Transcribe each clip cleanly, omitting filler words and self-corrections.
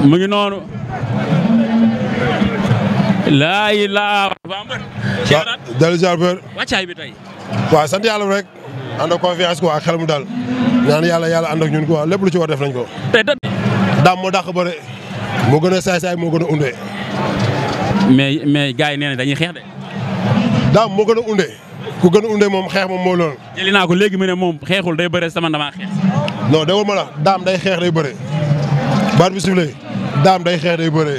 mu ngi noonu. laa ilaa. waaw dellu ziar bër. wàccaay bi tey. waaw sant yàlla rek. ànd ak confiance quoi ak xel mu dal. ñaan yàlla ànd ak ñun quoi lépp lu ci war def nañ ko. tey daam moo dàq bëre. moo gën a saay-saay moo gën a undee. mais gars yi nee na dañuy xeex de. daam moo gën a undee. ku gën a undee moom xeex moom moo loolu. jëli naa ko léegi mu ne moom xeexul day bëre sama damaa xeex. non déggoo ma la daam day xeex day bëre. baat bi sifflé daam day xeex day bëre.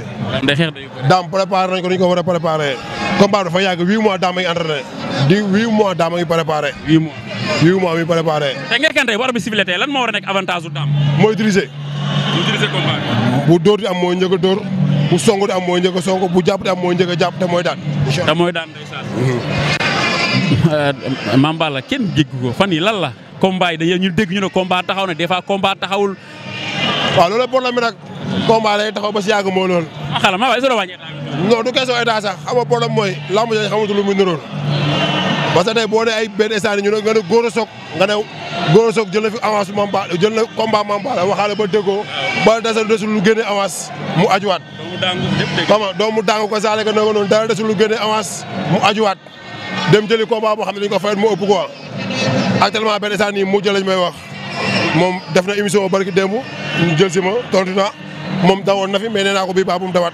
daam préparé nañ ko ni ñu ko war a préparé. combat dafa yàgg 8 mois daam a ngi entraîné. 8 mois daam a ngi préparé. 8 mois. 8 mois mi préparé. te ngeen tey bu arbitre bi sifflé tey lan moo war a nekk avantage su daam. mooy utiliser. combat bi. bu dóor di am mooy njëkk a dóor. bu song di am mooy njëkk a song bu jàpp di am mooy njëkk a jàpp te mooy daan. te mooy daan ndeysaan. Mame Balla kenn dégg ko fan yi lan la. combat yi dañuy ñu dégg ñu ne combat taxaw na des fois combat taxawul. waaw loolu problème bi nag. combat lay taxaw ba si yàgg moo loolu. xala ma waaye wàññi non du question état sax xam nga problème mooy lamb ji xamatu lu muy niróol. parce que tey boo nee ay benn instant ñu ne nga ne góor a soog nga ne góor a soog jël na fi avance Mame Balla jël na combat Mame Balla waxaale ba déggoo ba desul lu génne avance mu ajuwaat. doomu daangu ko saale ko noonu dara desul lu génne avance mu ajuwaat dem jëli combat boo xam ne dañu ko fayal mu ëpp quoi. actuellement benn instant nii mu jël lañ may wax moom def na émission barki démb ñu jël si ma tontu naa moom dawoon na fi mais nee naa ko bii baax bu mu dawaat.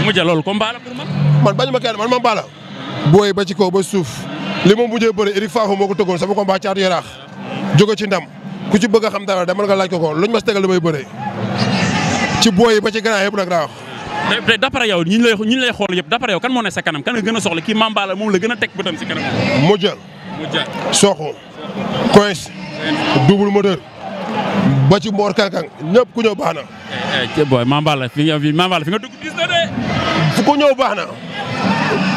mu jël loolu combat la pour man. man bañu ma kenn man Mame Balla booy ba ci kaw ba suuf li ma mujjee bëri Eric Fafa moo ko tëggoon sama combat Caatu Yaraax jóge ci ndam ku ci bëgg a xam dara demal nga laaj ko luñ ma tegal damay bëree ci booy ba ci gannaaw yëpp nag daa wax. te d'après yow ñi lay xool yëpp d'après yow kan moo ne sa kanam kan nga gën a soxla kii Mame Balla moom la gën a teg bëtam si kanam. Modja Sokho Coins double moteur ba ci Mor Kankang ñëpp ku ñëw baax na. booy Mame Balla fi nga dugg gis na de. fu ku ñëw baax na.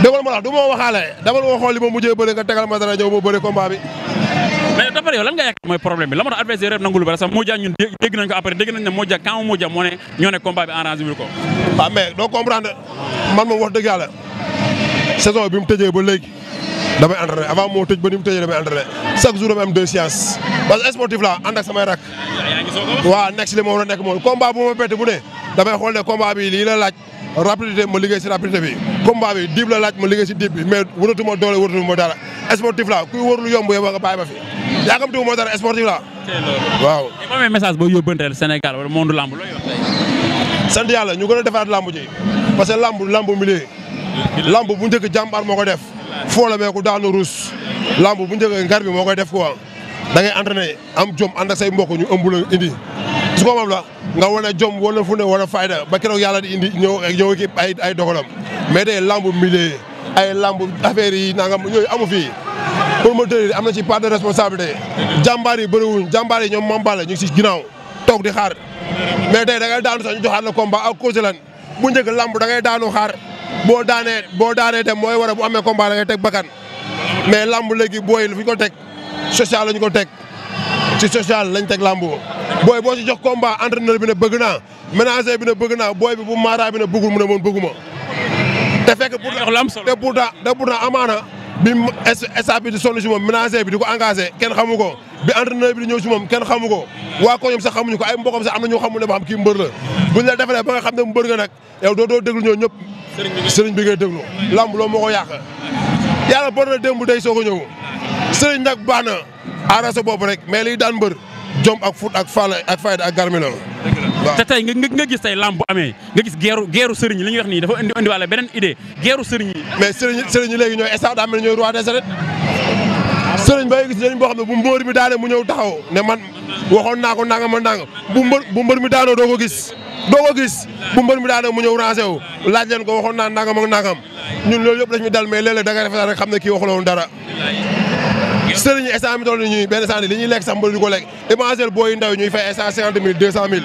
déggoo ma la du ma waxaale dama la xool li ma mujjee bëri nga tegal ma dara ñëw ma bëri combat bi. mais d'après yow lan nga yaakaar mooy problème bi la ma doon adversaire nangul ba sax Modja ñun dégg nañ ko après dégg nañ ne Modja quand Modja moo ne ñoo ne combat bi arrangé wul ko. waaw mais doo comprendre man moom wax dëgg yàlla saison bi mu tëjee ba léegi damay entraîné avant moo tëj ba ni mu tëjee damay entraîné chaque jour damay am 2 séances parce que sportif la ànd ak samay rak. waaw nekk si li ma war a nekk moom combat bu ma bett bu ne damay xool ne combat bi lii la laaj rapidité ma liggéey si rapidité bi combat bi diib la laaj ma liggéey si diib bi mais wëratuma doole wëratuma dara sportif la kuy wër lu yomb yow nga bàyyi ma fi yaakamtiwu ma dara sportif la waaw. ba amee message boo yóbbanteel Sénégal wala monde lamb looy wax tey. sant yàlla ñu gën a defaraat lamb ji parce que lamb milieu lamb bu njëkk jàmbaar moo koy def foo la meeku daanu ruus lamb bu njëkk ngar bi moo koy def quoi da ngay entraîné am jom ànd ak say mbokk ñu ëmb la indi su ko moom la nga wane jom wala fu ne wala fayda ba keroog yàlla di indi ñëw ki ay dogalam mais day lamb milieu ay lamb affaire yi nangam yooyu amu fii promoteur yi am na ci part de responsabilité jàmbaar yi bëriwuñ jàmbaar yi ñoom Mame Balla ñu ngi si ginnaaw toog di xaar mais tey da ngay daanu sax ñu joxaat la combat ak cause lan bu njëkk lamb da ngay daanu xaar boo daanee dem mooy war a bu amee combat da ngay teg bakkan mais lamb léegi booy fi ñu ko teg social lañu ko teg ci social lañ teg lamb booy boo ci jox combat entraîneur bi ne bëgg naa ménager bi ne bëgg naa booy bi bu maaraay bi ne bëggul mu ne moom bëgguma te fekk pourtant amaana bi état bi di sonn si moom ménager bi di ko engagé kenn xamu ko bi entraîneur bi di ñëw si moom kenn xamu ko waa ko ñoom sax xamuñu ko ay mbokam sax am na ñu xamul ne ba xam kii mbër la buñ la defalee ba nga xam ne mbër nga nag yow doo déglu ñoo ñëpp sëriñ bi ngay déglu lamb loolu moo ko yàq yàlla bor na démb day soog a ñëw sëriñ nag baax na aara sa bopp rek mais liy daan mbër jom ak fut ak fayda ak garmi la waaw. te tey nga gis tey lamb bu amee nga gis geeru sëriñ li ñuy wax nii dafa indiwaale beneen idée geeru sëriñ yi. mais sëriñ yi léegi ñooy stade daa mel ñooy roi des arènes sëriñ ba gis sëriñ boo xam ne bu mbër mi daane mu ñëw taxaw ne man waxoon naa ko nangam nangam bu mbër mi daanoo doo ko gis bu mbër mi daanoo mu ñëw rancé wu laaj leen ko waxoon naa nangam ak nangam ñun loolu yëpp lañ ñu dal mais léeg-léeg da ngay rafetal rek xam ne kii waxuloon dara. sëriñ yi instant mi toll ñuy benn instant li ñuy lekk sax mbër di ko lekk imaginer booy ndaw ñuy fay instant 50 000 200 000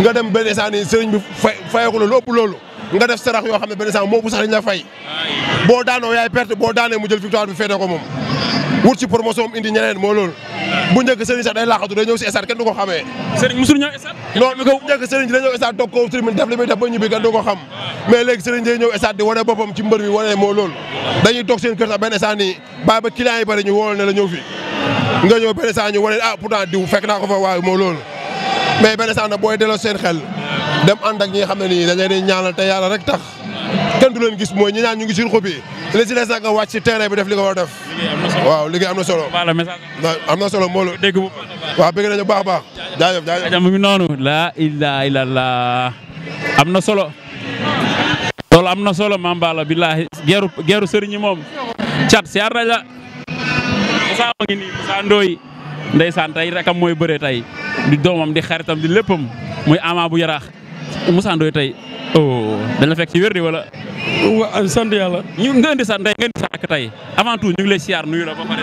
nga dem benn instant nii sëriñ bi fayeeku la lu ëpp loolu nga def sarax yoo xam ne benn instant moo bu sax dañ la fay boo daanoo yaay perte boo daanee mu jël victoire bi féetee ko moom wut ci promotion indi ñeneen moo loolu bu njëkk sëriñ sax day laaxatu day ñëw si stade kenn du ko xamee sëriñ musul ñëw stade non bu njëkk sëriñ day ñëw stade toog ko tribune def li muy def ba ñibbi kenn du ko xam mais léegi sëriñ day ñëw stade di wane boppam ci mbër mi wane moo loolu dañuy toog seen kër sax benn instant nii bàyyi ba client yi bari ñu wool ne la ñëw fi nga ñëw benn instant ñu wane pourtant diw fekk naa ko fa waaye moo loolu mais benn instant nag booy delloo seen xel dem ànd ak ñi nga xam ne nii dañ leen di ñaanal te yàlla rek tax kenn du leen gis mooy ñi ñaan ñu ngi sur xob yi li si des nag nga wàcc si terrain bi def li nga war a def. waaw liggéey am na solo. am na solo moo la dégg bu waaw bëgg nañu baax a baax. jaajëf mu ngi noonu. laa ilaaha illallaah am na solo. loolu am na solo Mame Balla billaahi geeru sëriñ ñi moom. cat siyaar nañ la. Moussa ma ngi nii Moussa Ndoye ndeysaan tey rekam mooy bëree tey di doomam di xaritam di léppam muy Ama bu Yaraax Moussa Ndoye tey oh dañ la fekk ci wér di wala. waaw sant yàlla. nga indi sa ndey nga indi sa rakk tey avant tout ñu ngi lay siyaar nuyu la ba pare.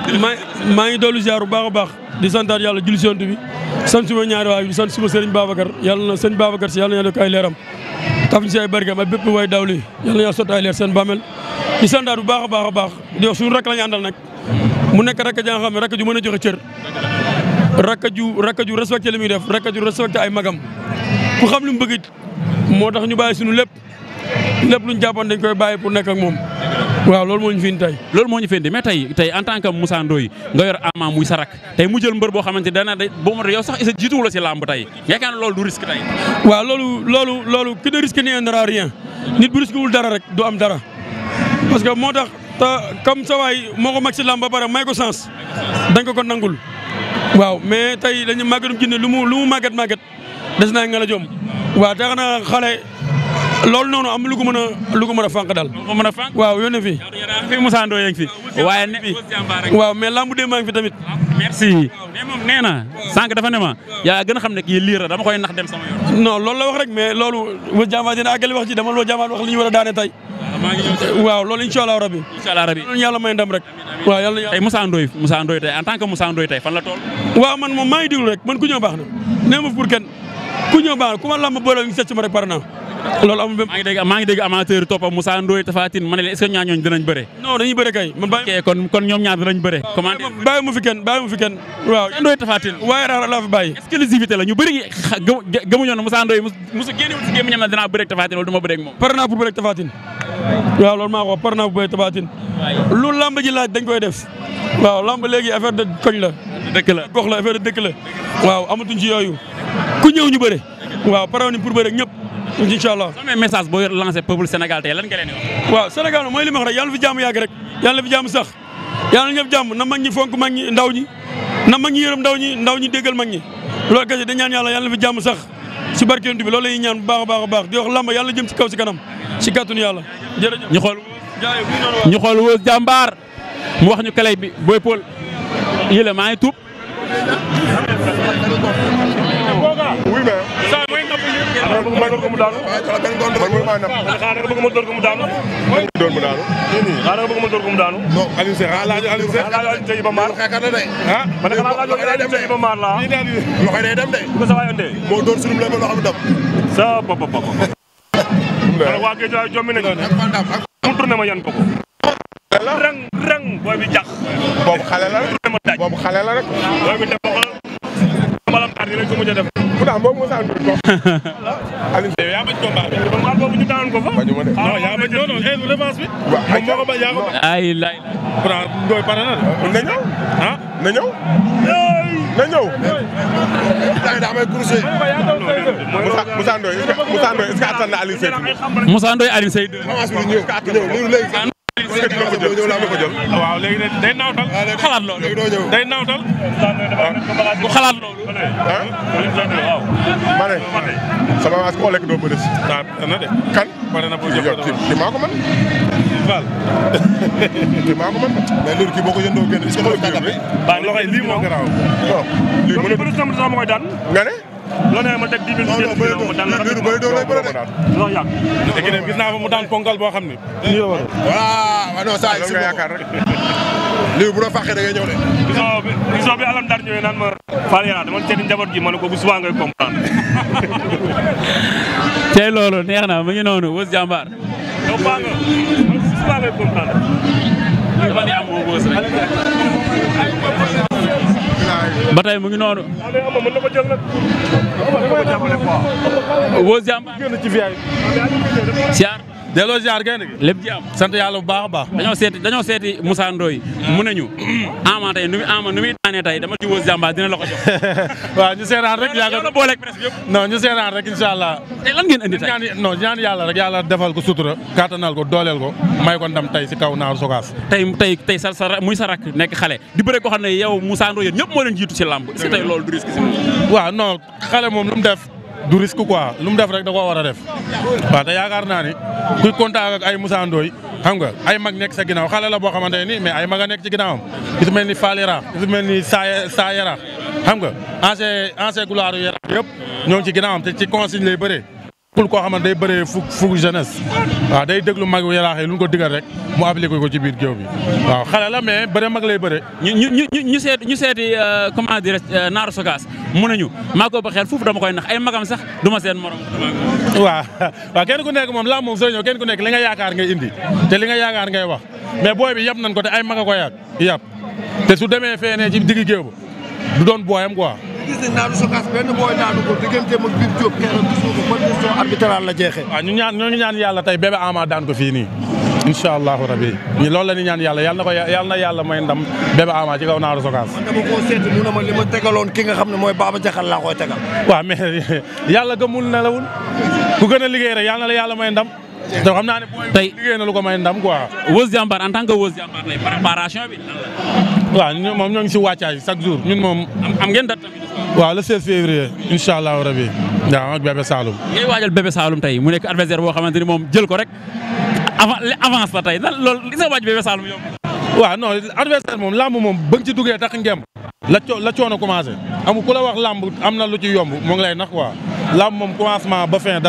maa ngi dollu siyaar bu baax a baax di santaat yàlla julli si yonent bi sant suma ñaari waay di sant suma sëriñ Babacar yàlla na sëñ Babacar si yàlla na yàlla ko ay leeram taf ñu si ay barkeem ak bépp way dawli yàlla na yàlla sotti ay leer seen bàmmeel di santaat bu baax a baax di wax suñu rakk la ñu àndal nag mu nekk rakk ja nga xam ne rakk ju mën a joxe cër rakk ju respecté li muy def rakk ju respecté ay magam ku xam li mu bëgg moo tax ñu bàyyi suñu lépp luñ jàppoon dañ koy bàyyi pour nekk ak moom waaw loolu moo ñu fi indi tey. loolu moo ñu fi indi mais tey en tant que Moussa Ndoye nga yor Ama muy sa rak tey mu jël mbër boo xamante ne dana boo ma yow sax isa jiituwu la si làmb tey yaakaar na loolu du risque tey. waaw loolu qui ne risque n'y aura rien nit bu risque wul dara rek du am dara parce que moo tax te comme sa waay moo ko mag si làmb ba pare may ko sens dañ ko nangul waaw mais tey dañu màggatum jinne lu mu màggat des naa nga la jom waaw tax na xale loolu noonu am lu ko mën a fànq daal. ko mën a fànq waaw yónnee fi. fi Moussa Ndoye yaa ngi fi waaye ne fi. waaw mais lambu dee maa ngi fi tamit. merci. mais moom nee na sànq dafa ne ma yaa gën a xam ne kii liir la dama koy nax dem sama yoon. non loolu la wax rek mais loolu Wës Diambar dina àggali wax ci dama Wës Diambar wax li ñu war a daane tey. waaw loolu incha allah rabi. loolu yàlla may ndam rek. waaw yàlla tey Moussa Ndoye tey en tant que Moussa Ndoye tey fan la toll. waaw man moom maa ngi déglu rek man ku ñëw baax na nee ma pour kenn ku ñëw baax na ku ma lamb boole ñu seet ci ma rek pare naa loolu amul maa ngi dégg amateur topp Moussa Ndoye Tapha Tine ma ne leen est-ce que ñaar ñooñu dinañ bëre. non dañuy bëre kay man bàyyi. kon ñoom ñaar dinañ bëre. comment bàyyi mu fi kenn waaw. Ndoye Tapha Tine waaye raar laa fi bàyyi. exclusivité la ñu bëri gëmuñu ne Moussa Ndoye musu génnewul si gémmiñam na dinaa bëre ak Tapha Tine wala du ma bëre ak moom. pare naa pour bëre ak Tapha Tine waaw loolu maa ko wax pare naa pour bëre ak Tapha Tine lu lamb ji laaj dañ koy def waaw lamb léegi affaire de koñ la. dëkk la gox la affaire de dëkk la waaw amatuñ ci yooyu ku ñëw ñu bëre waaw pare nañ pour bëre ak ñëpp incha allah. sama message boo lancé peuple Sénégal tey lan nga leen di wax. waaw Sénégal mooy li ma wax rek yàlla fi jàmm yàgg rek yàlla fi jàmm sax yàlla ñëpp jàmm na mag ñi fonk mag ñi ndaw ñi na mag ñi yërëm ndaw ñi déggal mag ñi loolu kese dañ ñaan yàlla fi jàmm sax si barke Yonent bi loolu la ñuy ñaan bu baax a baax di wax lamba yàlla jëm si kaw si kanam si kàttanu yàlla jërëjëf. ñu xool Wës Diambar mu wax ñu kalay bi Boy Paul yële maa ngi tuub. oui mais. saa mooy napp yi. xanaa bëgg ma door ko mu daanu. man mënu maa napp. xanaa bëgg ma door ko mu daanu. door mu daanu. xanaa bëgg ma door ko mu daanu. non Alioune Seye xanaa laaj Alioune Seye. xanaa laaj Alioune Seye Iba Mar. ah man de xanaa laaj Alioune Seye Iba Mar laa. loxo day dem de. bu ko sa waay andee. moo doon suñu lépp loxo bi dem. sa bopp. man waa Géej waay jommi nañu. mu tourné ma yan ko ko. rang booy bi jax. boobu xale la rek. boobu xale la rek. booy bi def ko malam tar dinañ ko mujj a def. pourtant boobu Moussa Ndoye ko. Alioune Seye yaa bañ combat bi. combat boobu ñu daan ko fa. bañu ma de. non yaa bañ non revanche bi. waaw moom moo ko ba yaa ko ba. ay lay. pourtant Ndoye pare na de. na ñëw. ah na ñëw. na ñëw. daa may course. Moussa Ndoye est-ce que attan na Alioune Seye. Moussa Ndoye Alioune Seye 2. avance bi ñëw léegi. waaw léegi day naawtal. xalaat loolu day naawtal. bu xalaat loolu. ma ne sama avance koo lekk doo bëri si. na de. kan pare na pour jox kii maa ko mën. Fall. kii maa ko mën. mais loolu kii boo ko yëndoo génn est-ce que xoolal kàttan bi. loxo yi lii moo garaaw. non lii mën bëri sama ma koy daan. nga ne. loo nee ma teg 10 000. non bëri bëri doo lay bëri de. loo yàgg. gis naa fa mu daan ponkal boo xam ni. voilà non saa yi si yaakaar rek. lii bu la fàqee da ngay ñëw de. gisoo bi alam dar ñëwee naan ma. Fall Yara dama seeti njaboot gi ma ne ko bu subaa ngay comprendre. tey loolu neex na mu ngi noonu Wës Diambar. yow baa nga bu subaa ngay comprendre. dafa di am moo Wës rek. ba tey mu ngi noonu. mën na ko jël nag. Wës Diambar. génn ci VIP. siyaar. delloo ziar génn gi. lépp jàmm. sant yàlla bu baax a baax. dañoo seeti Moussa Ndoye mu ne ñu Ama tey nu muy daanee tey dama ci woo Jàmbaar dina la ko jox. waaw ñu seetaan rek. yow la booleeg presse bi yëpp. non ñu seetaan rek incha allah. tey lan ngeen indi tey ñaan yàlla rek yàlla defal ko sutura kattanal ko dooleel ko may ko ndam tey si kaw Naaru Sogas. tey muy sa rakk nekk xale di bëre ko xam ne yow Moussa Ndoye yéen ñëpp moo leen jiitu si làmb est-ce que tey loolu du risque si moom. waaw non xale moom lu mu def du risque quoi lu mu def rek da koo war a def waaw te yaakaar naa ni kuy contact ak ay Moussa Ndoye xam nga ay mag nekk sa ginnaaw xale la boo xamante ne nii mais ay mag a nekk ci ginnaawam ki su mel ni Fall Yara ki su mel ni Saa Yara xam nga ancien gloire yu Yara yëpp ñoo ngi ci ginnaawam te ci consigne lay bëree pour koo xamante day bëree fukk jeunesse waaw day déglu mag yu yaraax yi lu ñu ko digal rek mu appliqué ko ci biir géew bi waaw xale la mais bëre mag lay bëre. ñu seeti comment dire Naaru Sogas mu nañu maa ko ba xel foofu dama koy nax ay magam sax du ma seen morom. waaw kenn ku nekk moom laa moom soo ñëw kenn ku nekk li nga yaakaar ngay indi te li nga yaakaar ngay wax mais booy bi yab nañ ko te ay mag a ko yab te su demee fee ne ci digg géew ba du doon booyam quoi. gis nañ Naaru Sogas benn booy daanu ko digganteem ak Bib Diop keroog gis nga ko ban décision arbitrale la jeexee. waaw ñoo ngi ñaan yàlla tey bébé Ama daan ko fii nii incha allahu rabi loolu la ñuy ñaan yàlla yàlla na yàlla may ndam bébé Ama ci kaw Naaru Sogas. man dama koo seeti mu ne ma li ma tegaloon ki nga xam ne mooy Baba Jaxal laa koy tegal. waaw mais yàlla gëmul nelawul ku gën a liggéey rek yàlla na la yàlla may ndam. te xam naa ne booy liggéey na lu ko may ndam quoi. Weuz Diambar en tant que Weuz Diambar tey préparation bi lan la. waaw ñun moom ñoo ngi si wàccaay chaque jour ñun moom. am ngeen date tamit. waaw le 16 février incha allahu rabi waaw ak bébé Saloum. ngay waajal bébé Saloum tey mu nekk adversaire boo xamante ni moom jël ko rek avance la tey nan loolu li nga waaj bébé Saloum yomb. waaw non adversaire moom lamb moom ba nga ci duggee tax ngem la coono commencé amul ku la wax lamb am na lu ci yomb moo ngi lay nax quoi lamb moom commencement ba fin.